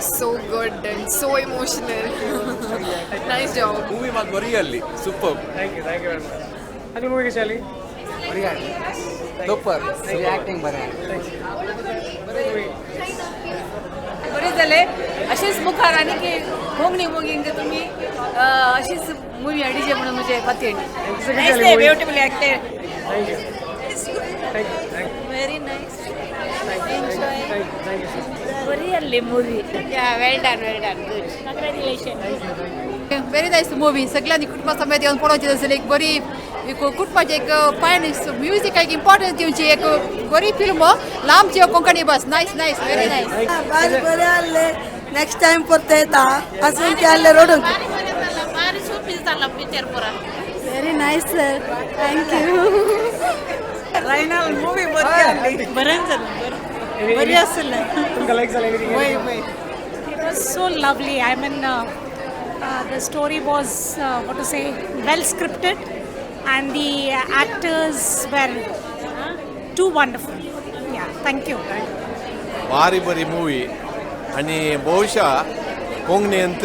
So good and so emotional. Nice job. Movie मात बरी आसली, super. Thank you, thank you very much. आनी movie कशी आली? सुपर. ऍक्टिंग बरें. बरें जालें. अशेंच मुखार आनी की कोंकणी मुवींक तुमी अशीच मुवी हाडची म्हणून म्हजें खातीर. Beautiful actor. Thank you, thank you, thank you. Very nice. Thank you, thank you. बरी आसली movie. Yeah, well done, well done, good. Congratulation. Very nice movie. सगळ्यांनी कुटुंबा समेत येवन पळोवची आसली. एक बरी एक कुटुंबाचे एक पायन म्युजीक एक इम्पॉर्टन्स दिवची एक बरी फिल्म. लांबची कोंकणी बस. Nice, nice, very nice. ಬಾರಿ ಬರೇ ಅಲ್ಲೇ ನೆಕ್ಸ್ಟ್ ಟೈಮ್ ಪೊರ್ತ येता असून ते आल्ले रोडून. भारी सोपी जाला पिक्चर पुरा. Very nice sir, thank you. Rainal movie बरी आसली. बरें जालें, बरी आसलें. तुमकां लायक जालें? वय वय. It was so lovely. I mean, the story was, what to say, well scripted, and the actors were too wonderful. Yeah, thank you. भारी बरी मुवी आनी बहुशा कोंकणींत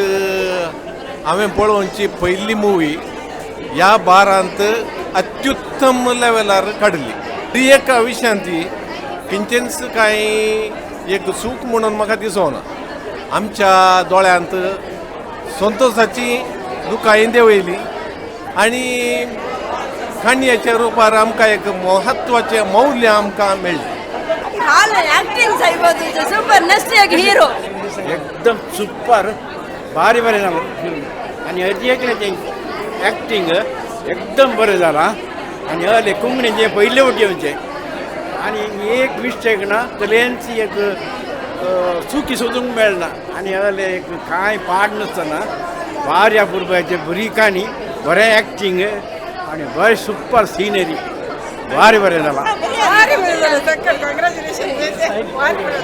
हांवें पळोवची पयली मुवी ह्या बारांत अत्युत्तम लेवलार काडली. ती एका विशयांत ती खंयचेंच कांय एक चूक म्हणून म्हाका दिसना. आमच्या दोळ्यांत संतोषाची दुकां देंवयली आनी काणयेच्या रुपार आमकां एक म्हत्वाचें मौल्य आमकां मेळ्ळें. ऍक्टिंग साहेब सुपर. नेक्स्ट एक हिरो. एकदम सुपर, भारी बरें जालां फिल्म. आनी हरजी एकल्याचें एक्टींग एकदम बरें जालां. आनी हय, कोंकणीचें पयले फावटी येवचें आनी एक मिस्टेक ना, तलेंच एक चुकी सोदूंक मेळना. आनी हय, एक कांय पाड नासतना भारी अपुरबायेचें, बरी काणी, बरें एक्टींग आनी बरें सुपर सिनरी. भारी बरें जालां. भारी बरें जालें. कंग्रॅच्युलेशन. भारी बरें.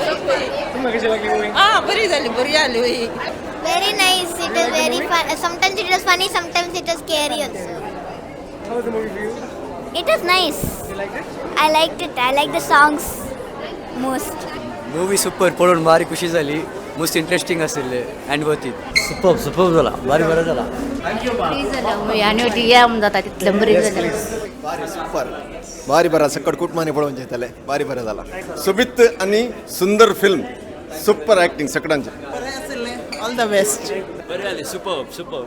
तुमकां कशी लागली मुवी? हा, बरी जाली, बरी आली. Very nice. It was very fun. Sometimes it was funny, sometimes it was scary also. How was the movie for you? It was nice. You like it? I liked it. I like the songs most. Movie super. पळोवन भारी खुशी जाली. Most interesting आशिल्ले and worth it. Super, super जाला. भारी बरें जाला. बरी जालें मुवी आनी या म्हणून जाता तितलें बरी जालें. भारी सुपर, भारी बरा. सकट कुटुंबांनी पळोवचें जातलें. भारी बरें जाला. सोबीत आनी सुंदर फिल्म, सुपर एक्टिंग सगळ्यांचें. बरें आसलें. All the best. बरें आलें. Super, super.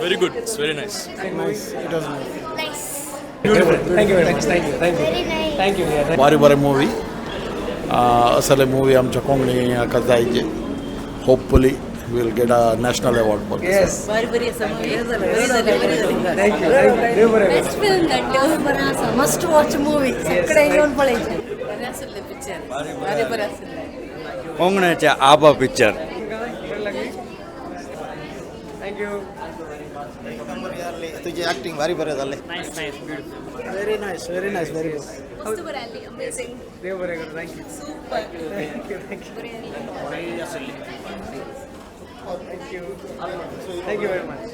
Very good, it's very nice. Nice, it was nice. Nice. Thank you very much. Thank you, thank you. Very nice. Thank you. भारी बरें मुवी. असले movie आमच्या कोंकणी हाका जायचे. Hopefully we'll get a national award for. बरी बरी आसा movie. बरी जाली, बरी जाली. Thank you, thank you. देव बरें करूं. Best film that. बरें आसा. Must watch movie. सगळे येवन पळयचें. बरें आसलें पिक्चर. बरें बरें आसलें. कोंकण्याचे आबा पिक्चर. बरी लागली. Thank you. तुझी ऍक्टिंग भारी बरें जालें. Nice, nice, beautiful. Very nice, very nice, very good. मस्त बरी आसली. अमेझिंग. देव बरें करूं. Thank you. Super. Thank you, thank you. Thank you, thank you very much.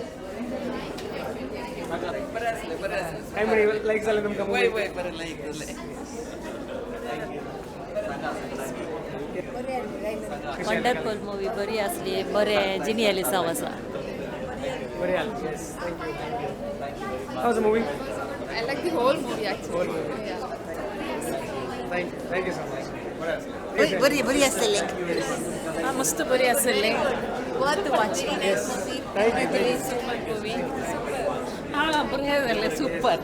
बरें आसलें, बरें आसलें. काय म्हणी लायक जालें तुमकां? वय वय, बरें लायक जालें. Wonderful movie. बरी आसली. बरें जिनियलिसांव आसा. बरी आसली. Yes, thank you, thank you. How was the movie? I like the whole movie actually. Whole movie. Thank you, thank you so much. बरें आसलें. बरी बरी आसलें. मस्त बरी आसलें. Worth watching. Thank you. Super movie. हा, बरें जालें. सुपर.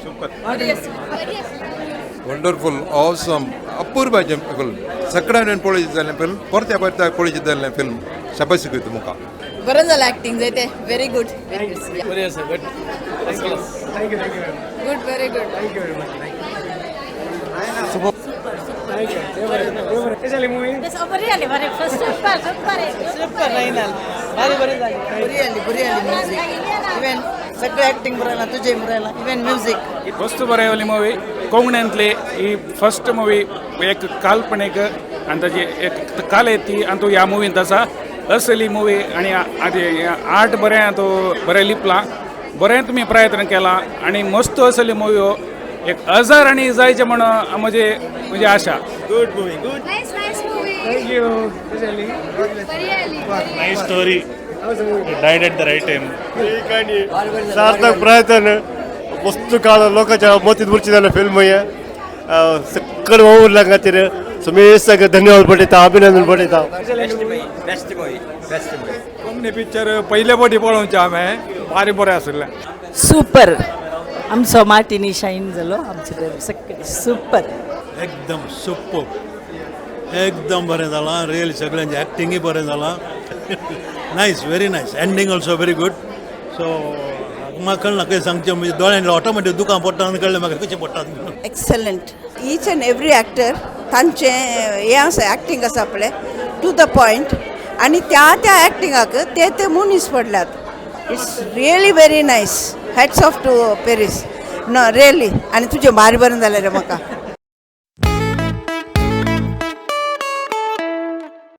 सुपर. बरी आसली. वंडरफुल, ऑसम, अपूर्वाचें फिल्म. सगळ्यांनी पळोवचें जालें फिल्म. परत्या परत्या पळोवचें जालें फिल्म. शाबासी तुमकां. बरें जालें एक्टिंग जायते. Very good, very good. बरें आसा, but Thank you, thank you very much. Good, very good. Thank you very much. Thank you. Thank you. देव बरें करूं. देव बरें. कशी जाली मुवी? बरी आली. बरें. Super, super. Super Rainal. भारी बरी जाली. बरी आली, बरी आली. म्युझिक इवन सगळें एक्टिंग बरें आला तुजें, बरें आला इवन म्युझिक. वस्तू बरें मुवी. कोंकणींतली ही फर्स्ट मुवी. एक काल्पनीक आनी ताजी एक कला ती आनी तूं ह्या मुवींत आसा. असली मुवी आनी आर्ट बरें तूं बरें लिपलां. बरें तुमी प्रयत्न केला आनी मस्त असली मुवी हो. एक हजार आनी जायचे म्हण म्हजी म्हजी आशा. Good movie, good. Nice, nice movie. Thank you. कशी आसली? Nice story. Died at the right time. सार्थक प्रयत्न वस्तू काळ लोकांच्या मतीत उरची जाल्यार फिल्म हे सकल वावुरल्या खातीर समेस्तांक धन्यवाद पडयता, अभिनंदन पडयता. Best movie, best movie. Konkani picture पयले फावटी पळोवचें हांवें, भारी बरें आशिल्लें. सुपर. आमचो माटिनी शायन जालो आमचो सगळे सुपर. एकदम सुपर, एकदम बरें जालां. रियल सगळ्यांचें एक्टिंगूय बरें जालां. Nice, very nice ending also, very good. So म्हाका कळना कशें सांगचें, म्हणजे दोळ्यांनी ऑटोमॅटीक दुकां पडटा आनी कळ्ळें म्हाका कशें पडटा. Excellent. Each and every actor तांचें हें आसा, एक्टींग आसा पळय, टू the point आनी त्या त्या एक्टिंगाक ते ते मनीस पडल्यात. It's really very nice. Hats off to Paris. No, really. आनी तुजें भारी बरें जालें रे म्हाका.